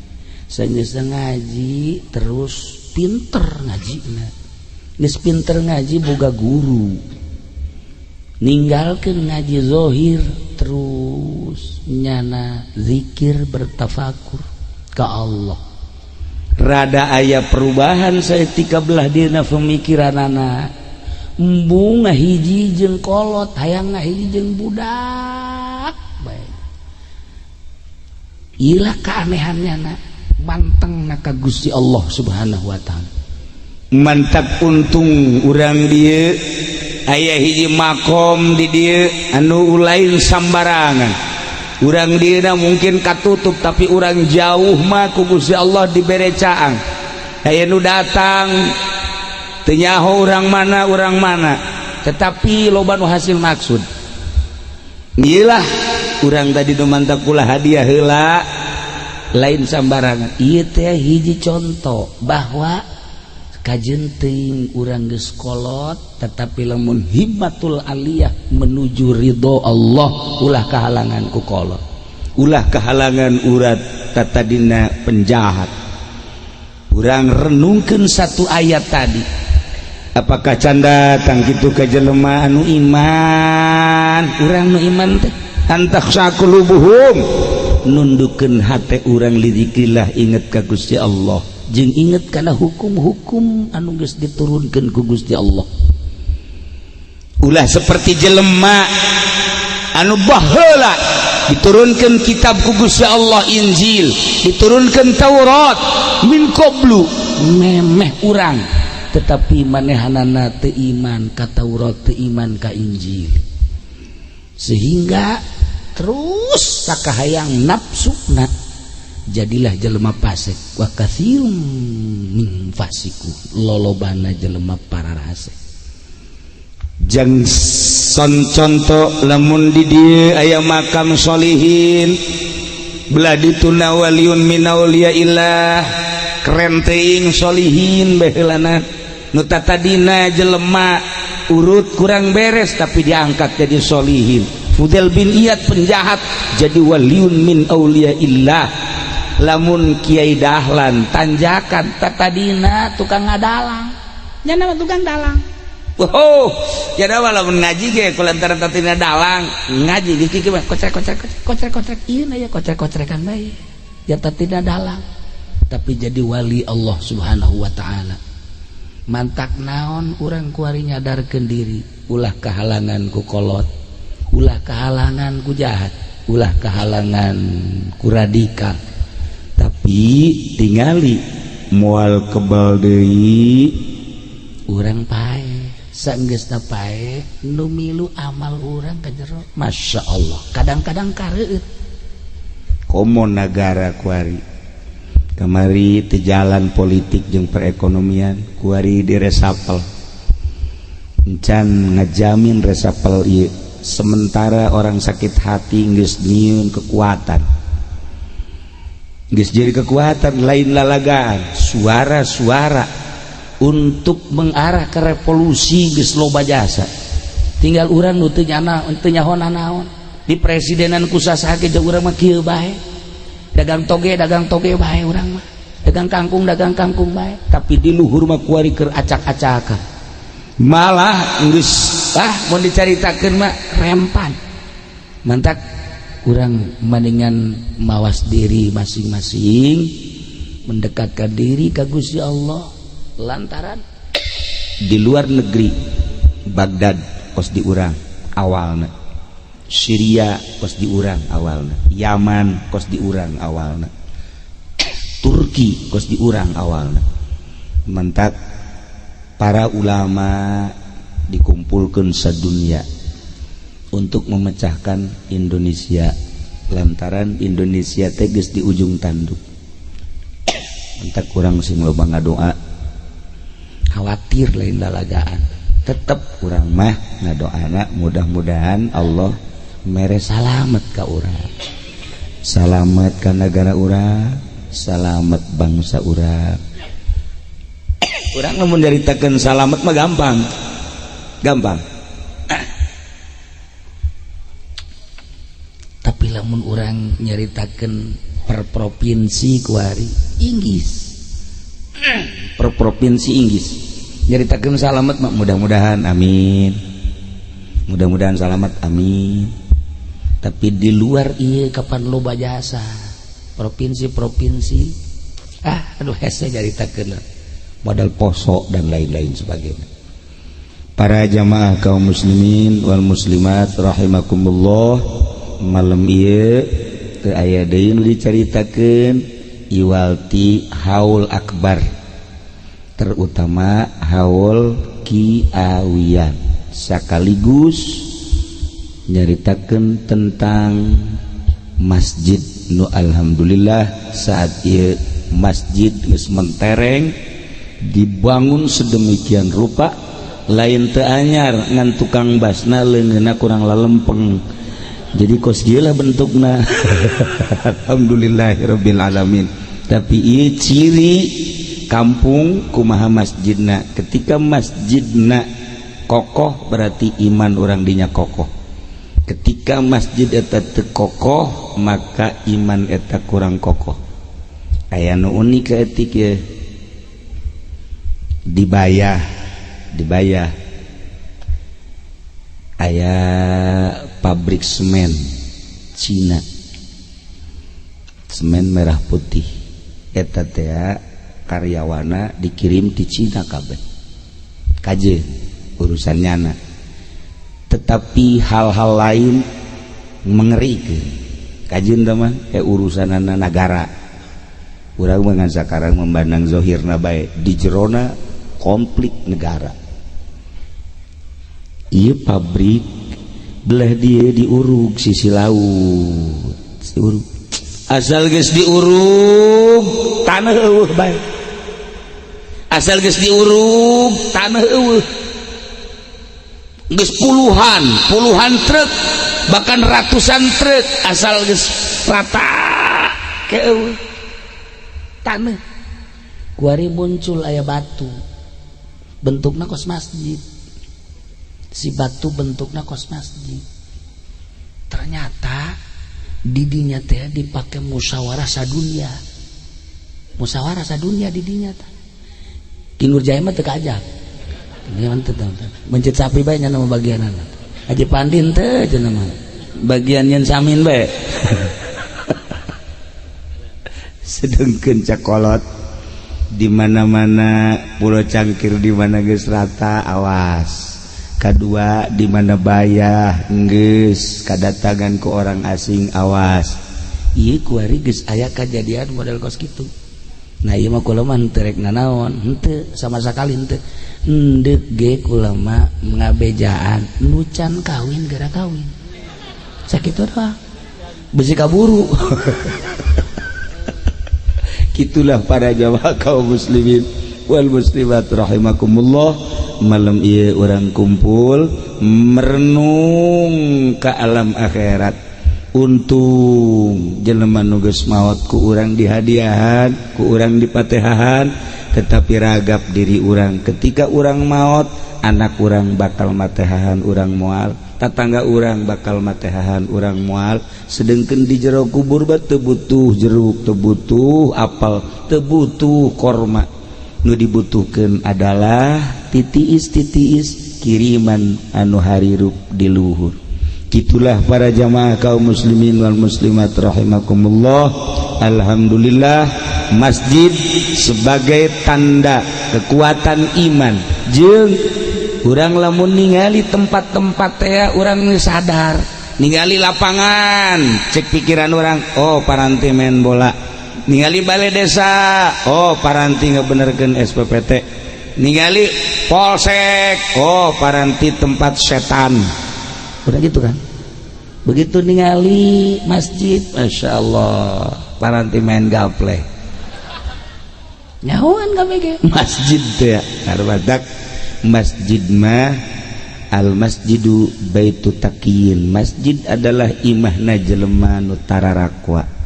Sageus ngaji terus pinter ngajina. Geus pinter ngaji boga guru. Ninggalkeun ngaji zahir terus nyana zikir bertafakur ka Allah. Rada aya perubahan saeutik belah dieuna pemikiranana. Embung ngahiji jeung kolot, hayang ngahiji jeung budak bae. Ilah keanehannya na manteng na ka Gusti Allah Subhanahu wa taala. Mantap untung urang dieu aya hiji makom di dieu anu lain sambarangan. Urang dieuna mungkin katutup tapi urang jauh mah ku Gusti Allah dibere caang. Aya nu datang teu nyaho urang mana, tetapi loba nu hasil maksud. Iyalah urang tadi nu mantap kula hadiah heula lain sambarangan. Ieu teh hiji contoh bahwa kajen teuing urang geus kolot tetapi lamun himmatul aliyah menuju ridho Allah ulah kahalangan ku kolot, ulah kahalangan urat tatadina penjahat. Urang renungkeun satu ayat tadi. Apakah canda tang kitu ka jelema anu iman? Urang nu iman teh antakhsha qulubuhum, nundukeun hate urang lidzikrillah, inget ka Gusti Allah jeung inget kana hukum-hukum anu geus diturunkeun ku Gusti Allah. Ulah seperti jelema anu baheula diturunkeun kitab ku Gusti Allah Injil, diturunkeun Taurat min qablu memeh urang, tetapi manehanana teu iman ka Taurat, teu iman ka Injil, sehingga terus sakahayang nafsuna jadilah jelema fasik. Wa katsirum min fasiku, lolobana jelema pararase. Jang son contoh lamun di dieu aya makam solihin belah dituna waliun min auliyaillah, keren teuing solihin baheulana. Nu tadina jelema urut kurang beres, tapi diangkat jadi solihin. Fudail bin Iyad penjahat jadi waliun min auliyaillah. Lamun Kiai Dahlan tanjakan, tadina tukang ngadalang, nya nama tukang dalang. Oh, jadi lamun ngaji ge kulantaran tadina dalang ngaji di kieu mah kocrek kocrek kocrek kocrek, ieu ya kocrek kocrekan bae ya. Tadina dalang, tapi jadi wali Allah Subhanahu wa Ta'ala. Mantak naon, urang kuari nyadarkeun diri, ulah kehalangan ku kolot, ulah kehalangan ku jahat, ulah kehalangan ku radikal. Tapi tingali moal kebal deui urang paeh. Sanggeusna paeh, nu milu amal urang ka jero, Masya Allah, kadang-kadang kareueut. Komo negara kuari kamari di jalan politik jeung perekonomian kuari diresapel, encan ngajamin resapel ieu. Sementara orang sakit hati geus nyieun kekuatan, geus jadi kekuatan, lain lalagaan. Suara-suara untuk mengarah ke revolusi geus loba jasa, tinggal urang nu teu nyana teu nyaho naon di presidenan ku saha ge. Urang mah kieu bae, dagang toge, dagang toge bae. Urang mah dagang kangkung, dagang kangkung bae. Tapi di luhur mah kuari keur acak-acakan, malah geus ah, mau dicaritakeun mah rempan. Mantak kurang mendingan mawas diri masing-masing, mendekatkan diri ke Gusti Allah, lantaran di luar negeri Baghdad kos di urang awalna, Syria kos di urang awalna, Yaman kos di urang awalna, Turki kos di urang awalna. Mentak para ulama dikumpulkan sedunia untuk memecahkan Indonesia, lantaran Indonesia teges di ujung tanduk. Mentak kurang sing loba ngadoa, khawatir lain lalagaan. Tetep urang mah ngadoana mudah-mudahan Allah mere salamet ka urang, salamet ka negara urang, salamet bangsa urang. Urang lamun nyaritakeun salamet mah gampang gampang. Tapi lamun urang nyaritakeun per provinsi kuari Inggris, per provinsi Inggris nyaritakeun salamet mah mudah-mudahan, amin, mudah-mudahan salamet, amin. Tapi di luar iya, kapan loba jasa provinsi-provinsi, ah aduh, hese nyaritakeun. Modal Poso dan lain-lain sebagainya. Para jamaah kaum muslimin wal muslimat rahimakumullah, malam ieu teu aya deui nu dicaritakeun iwalti haul akbar, terutama haul Kiawian, sekaligus nyaritakeun tentang masjid nu alhamdulillah saat ieu masjid geus mentereng, dibangun sedemikian rupa. Lain teu anyar, ngan tukang basna leungeunna kurang lalempeng, jadi kos gila bentukna. Alhamdulillahirabbil alamin. Tapi ieu ciri kampung kumaha masjidna. Ketika masjidna kokoh, berarti iman orang dinya kokoh. Ketika masjid eta teu kokoh, maka iman eta kurang kokoh. Aya nu unik ketik ya, dibayar dibayar aya pabrik semen Cina, semen merah putih eta teh karyawana dikirim di Cina kabeh, kaje urusan nyana. Tetapi hal-hal lain mengerikan kajian mah kayak urusan negara. Urang mah sekarang memandang zohirna bae, di jerona konflik negara. Iya, pabrik belah dia diurug sisi laut, diurug. Asal geus diurug, tanah eueuh bae. Asal geus diurug, tanah eueuh. Geus puluhan puluhan truk, bahkan ratusan truk, asal geus rata ke eueuh tanah. Kuari muncul aya batu. Bentukna kos masjid, si batu bentukna kos masjid. Ternyata didinya teh dipakai musyawarah sadunia, musyawarah sadunia didinya teh. Ki Nurjaya mah teu kaajak. Mencit sapi bae nya nama bagianana. Haji Pandin teh cenah mah. Bagian nyen samin bae. Sedengkeun cakolot di mana-mana Pulau Cangkir di mana geus rata awas. Kedua di mana bayah geus kadatangan ku orang asing awas. Ieu kuari geus aya kajadian model kos kitu. Nah ieu mah kula mah henteu rek nanaon, henteu sama sakali henteu. Endek ge kula mah ngabejaan nu can kawin geura kawin. Sakitu doang. Besi kaburu. Kitulah para jamaah kaum muslimin wal muslimat rahimakumullah. Malam ieu urang kumpul merenung ke alam akhirat. Untung jelema nu geus maot ku urang dihadiahan, ku urang dipatehahan, tetapi ragap diri urang ketika urang maot, anak urang bakal matehahan urang moal, tatangga urang bakal matehahan urang moal. Sedengkeun di jero kubur ba teu butuh jeruk, teu butuh apel, teu butuh korma. Nu dibutuhkeun adalah titiis-titiis kiriman anu harirup di luhur. Itulah para jamaah kaum muslimin wal muslimat rahimakumullah. Alhamdulillah, masjid sebagai tanda kekuatan iman. Jeung urang lamun ningali tempat-tempat teh urang sadar, ningali lapangan cek pikiran orang, oh paranti main bola. Ningali balai desa, oh paranti ngebenerkeun SPPT. Ningali polsek, oh paranti tempat setan. Udah gitu kan. Begitu ningali masjid, Masya Allah, paranti main gaple. Nyahuan KBG masjid teh karbadak masjid mah al masjidu baitu taqiyin. Masjid adalah imahna jelema nu tararakwa.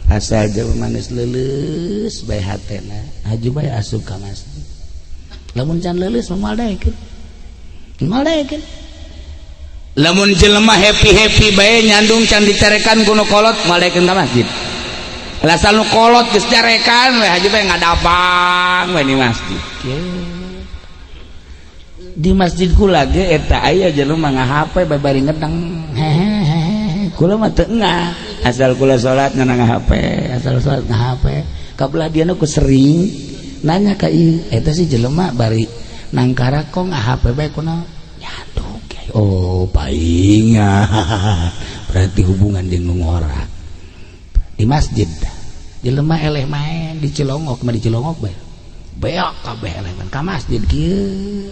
Asal jelema geus leuleus bae hatena, haju bae asup ka masjid. Lamun can leuleus mah moal daekeun, moal daekeun. Lamun jelema happy-happy bae nyandung can dicarekan ku nu kolot, moal daekeun ka masjid. Asal nu kolot geus carekan we haju bae ngadapang we di masjid. Di masjid kula ge eta aya jelema nga-HP bae bari ngedeng, hehehe. Kula mah teu engah, asal kula salat ngan nga-HP, asal salat nga-HP. Kabelah dieu ku sering nanya ka ieu, eta si jelema bari nangkara kok nga-HP bae kunaon? Nyandung kiai. Oh, paingan. Berarti hubungan jeung nu ngora. Di masjid jelema eleh main di Cilongok mah, di Cilongok bae. Beak kabeh eleh main ka masjid kieu.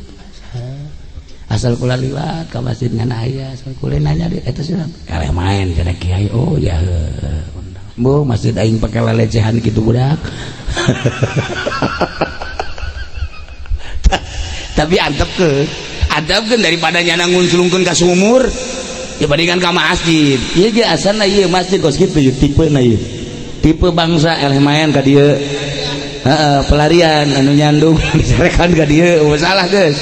Asal kula liwat ka masjid ngan aya, asal kula nanya di eta sih eleh main cenah kiai. Oh ya. Bu, masjid aing pake lelecehan gitu budak. Tapi antepkeun, antepkeun daripada nyana ngunculungkeun ka sumur dibandingkan ka masjid. Ieu ge asalna ieu masjid kos kitu ieu tipena ieu. Tipe bangsa eleh main ka dieu. Heeh, pelarian anu nyandung dicarekan ka dieu, masalah geus.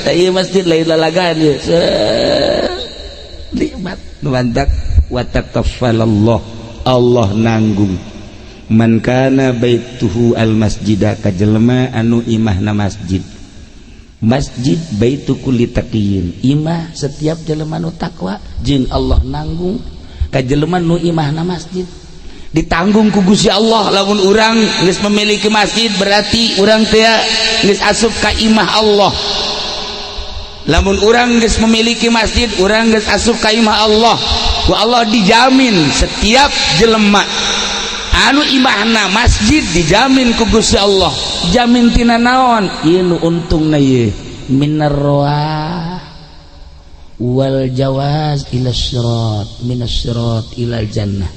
Tah ieu masjid lain lalagaan ieu. Nikmat nu mantak wa takaffalallah. Allah nanggung. Man kana baituhu al masjida, ka jelema anu imahna masjid. Masjid baitu kulli taqiyin, imah setiap jelema nu takwa jeung Allah nanggung ka jelema nu imahna masjid. Ditanggung ku Gusti Allah. Lamun urang geus memiliki masjid berarti urang teh geus asup ka imah Allah. Lamun urang geus memiliki masjid, urang geus asup ka imah Allah. Ku Allah dijamin setiap jelema anu imahna masjid dijamin ku Gusti Allah. Jamin tina naon? Ieu nu untungna ieu minar roah wal jawaz ila sirat, minas sirat ilal jannah.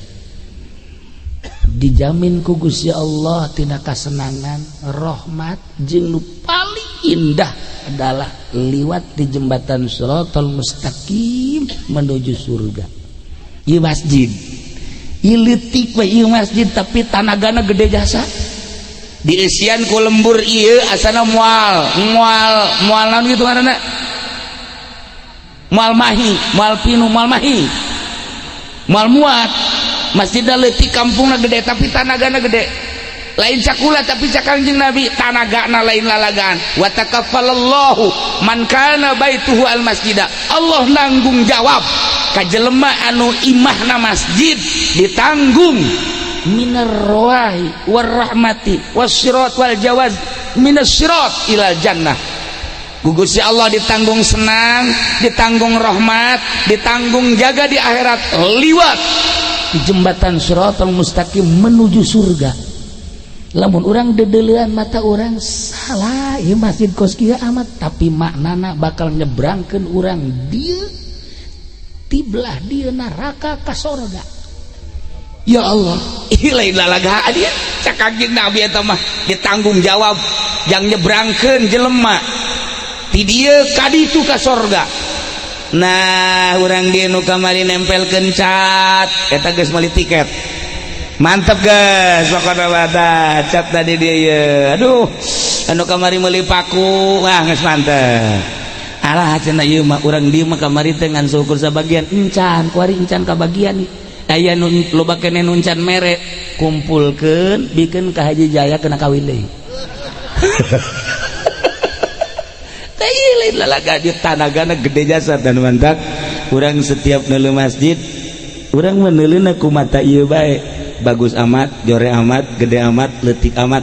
Dijamin ku Gusti Allah tina kasenangan, rahmat jeung nu paling indah adalah liwat di jembatan Siratal Mustaqim menuju surga. Ieu masjid, ieu leutik we ieu masjid tapi tanagana gede jasa. Dieusian ku lembur ieu asana moal moal moal naon gitu ngaranna, moal mahi, moal pinu, moal mahi, moal muat. Masjidna leutik, kampungna gede, tapi tanagana gede. Lain cakula, tapi cak Kangjeng Nabi, tanagana lain lalagaan. Wa takaffalallahu man kana baituhu al masjida, Allah nanggung jawab ka jelema anu imahna masjid, ditanggung minar rawahi war rahmati was sirat wal jawaz minas sirat ilal jannah. Ku Gusti Allah ditanggung senang, ditanggung rahmat, ditanggung jaga di akhirat liwat di jembatan siratal mustaqim menuju surga. Lamun urang dedelean mata urang, salah, ieu masjid kos kieu amat, tapi maknana bakal nyebrangkeun urang dieu tiblah dieu neraka ka sorga. Ya Allah, ih, lain lalagaan dia. Cak Kangjeng Nabi eta mah ditanggung jawab yang nyebrangkeun jelema ti dieu ka ditu ka sorga. Nah, urang dieu nu kamari nempelkeun cat eta geus meuli tiket. Mantep guys, pokoknya bata cat tadi dia ya. Aduh, anu kamari meuli paku, wah, geus mantep. Alah, cenah ieu mah urang dieu mah kamari teh ngan syukur sabagian encan, kuari encan kabagian nih. Aya nu loba keneh nu encan mere, kumpulkeun bikeun ka Haji Jaya kena kawin deui. Teh lain lalaga di tanagana gede jasa dan mantap. Urang setiap neuleu masjid, urang meneuleuna ku mata ieu bae. Bagus amat, jore amat, gede amat, leutik amat,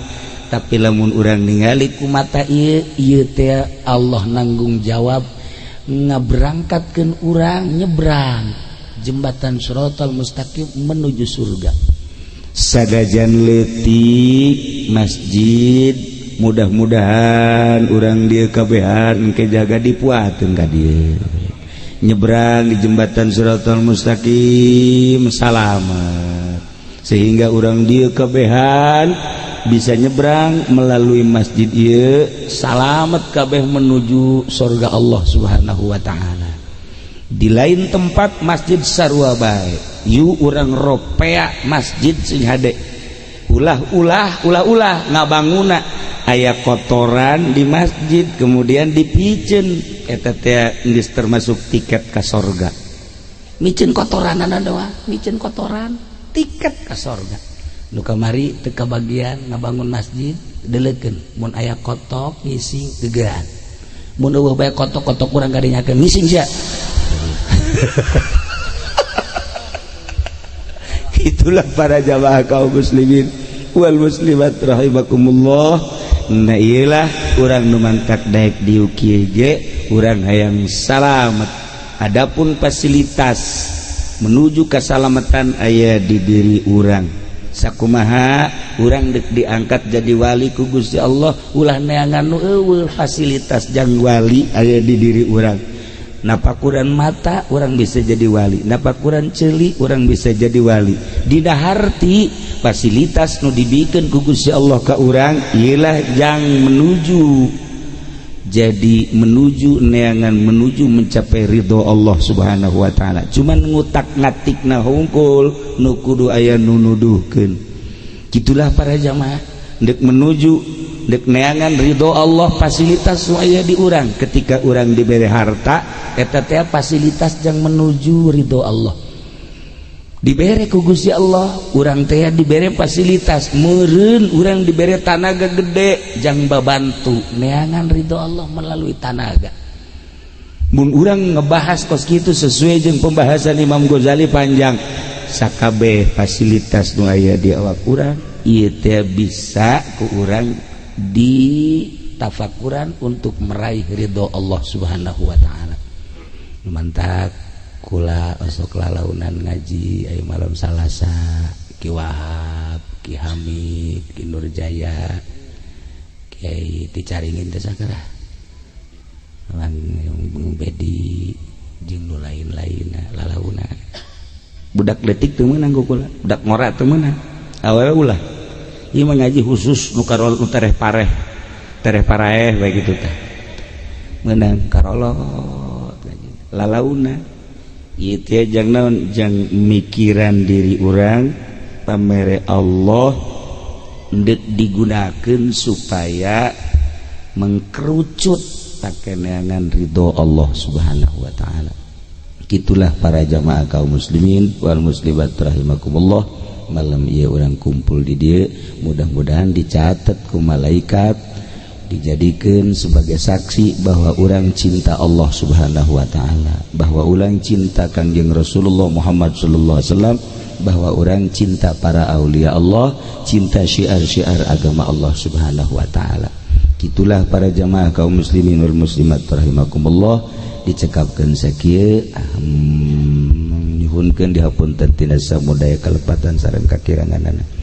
tapi lamun urang ningali ku mata ieu, ieu teh Allah nanggung jawab ngaberangkatkeun urang nyebrang jembatan siratal mustaqim menuju surga. Sadajan leutik masjid, mudah-mudahan urang dieu kabehan engke jaga dipuateun ka dieu, nyebrang di jembatan siratal mustaqim salamet, sehingga urang dieu kabehan bisa nyebrang melalui masjid ieu salamet kabeh menuju surga Allah Subhanahu wa taala. Di lain tempat masjid sarua bae, yu urang ropea masjid sing hade, ulah-ulah ulah-ulah ngabanguna aya kotoran di masjid kemudian dipiceun, eta teh geus termasuk tiket ka sorga. Miceun kotoran doa, miceun kotoran tiket ka sorga. Nu kamari teu kabagian ngabangun masjid, deleukeun mun aya kotok ngising gegeran, mun eueuh bae kotok-kotok urang kadinyakeun ngising sia. Itulah para jamaah kaum muslimin wal muslimat rahimakumullah. Nah, iyalah urang nu mantak daek diuk kieu ge urang hayang salamet. Adapun fasilitas menuju keselamatan aya di diri urang. Sakumaha urang dek diangkat jadi wali ku Gusti Allah, ulah neangan nu eueuh. Fasilitas jang wali aya di diri urang. Napakuran mata urang bisa jadi wali, napakuran ceuli urang bisa jadi wali. Dina harti fasilitas nu dibikin ku Gusti Allah ka urang ialah jang menuju jadi menuju neangan, menuju mencapai ridho Allah Subhanahu wa taala. Cuman ngutak ngatikna hungkul nu kudu aya nu nuduhkeun. Gitulah para jamaah, dek menuju, dek neangan ridho Allah, fasilitas nu aya di urang. Ketika urang diberi harta, eta teh fasilitas yang menuju ridho Allah. Dibere ku Gusti Allah urang teh dibere fasilitas, meureun urang dibere tanaga gede jang babantu neangan ridho Allah melalui tanaga. Mun urang ngebahas kos kitu sesuai jeung pembahasan Imam Ghazali panjang, sakabeh fasilitas nu aya di awak urang ieu teh bisa ku urang ditafakuran untuk meraih ridho Allah Subhanahu wa taala. Mantap kula osok lalaunan ngaji ayo malam Salasa, Ki Wahab, Ki Hamid, Ki Nurjaya, Kiai dicaringin teh sakara lang bedi jeung nu lain-lain lalaunan. Budak leutik teu meunang ku kula, budak ngora teu meunang, awewe ulah. Ieu mah ngaji khusus nu karol, nu tereh pareh, tereh paraeh bae kitu tah meunang karolot lalaunan. Ieu teh jang naon? Jang mikiran diri urang pamere Allah. Dek digunakan supaya mengkerucut pakeneangan ridho Allah Subhanahu wa Ta'ala. Gitulah para jamaah kaum muslimin wal muslimat rahimakumullah. Malam ieu urang kumpul di dieu, mudah-mudahan dicatat ku malaikat, dijadikan sebagai saksi bahwa urang cinta Allah Subhanahu wa Ta'ala, bahwa urang cinta Kangjeng Rasulullah Muhammad sallallahu alaihi wasallam, bahwa urang cinta para aulia Allah, cinta syiar-syiar agama Allah Subhanahu wa Ta'ala. Gitulah para jamaah kaum muslimin wal muslimat rahimakumullah. Dicekapkeun sakieu, nyuhunkeun dihapunten tina samudaya kalepatan sareng kakiranganana.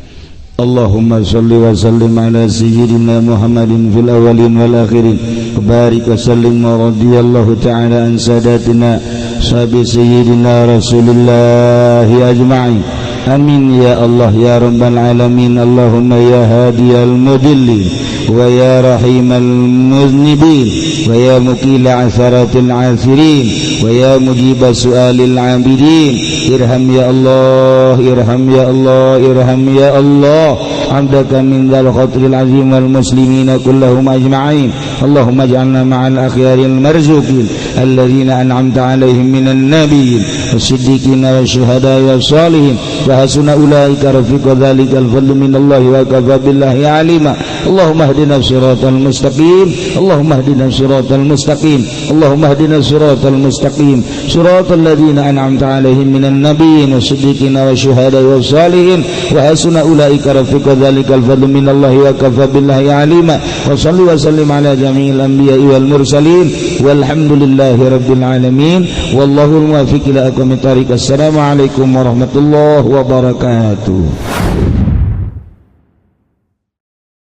اللهم صل وسلم على سيدنا محمد في الأولين والآخرين، وبارك وسلم، ورضي الله تعالى عن ساداتنا صحاب سيدنا رسول الله أجمعين. آمين يا الله يا رب العالمين. اللهم يا هادي المضلين ويا رحيم المذنبين ويا مقيل عثرات العاثرين ويا مجيب سؤال العابدين، ارحم يا الله، ارحم يا الله، ارحم يا الله عبدك من ذا الخطر العظيم والمسلمين كلهم أجمعين. اللهم اجعلنا مع الأخيار المرزوقين الذين أنعمت عليهم من النبيين والصديقين والشهداء والصالحين، وحسن أولئك رفيقا. ذلك الفضل من الله وكفى بالله عليما. اللهم اهدنا الصراط المستقيم، اللهم اهدنا الصراط المستقيم، اللهم اهدنا الصراط المستقيم، صراط الذين أنعمت عليهم من النبيين والصديقين والشهداء والصالحين، وحسن أولئك رفيقا. ذلك الفضل من الله وكفى بالله عليما. وصل وسلم على جميع الأنبياء والمرسلين، والحمد لله رب العالمين، والله الموافق إلى أقوم الطريق. السلام عليكم ورحمة الله وبركاته.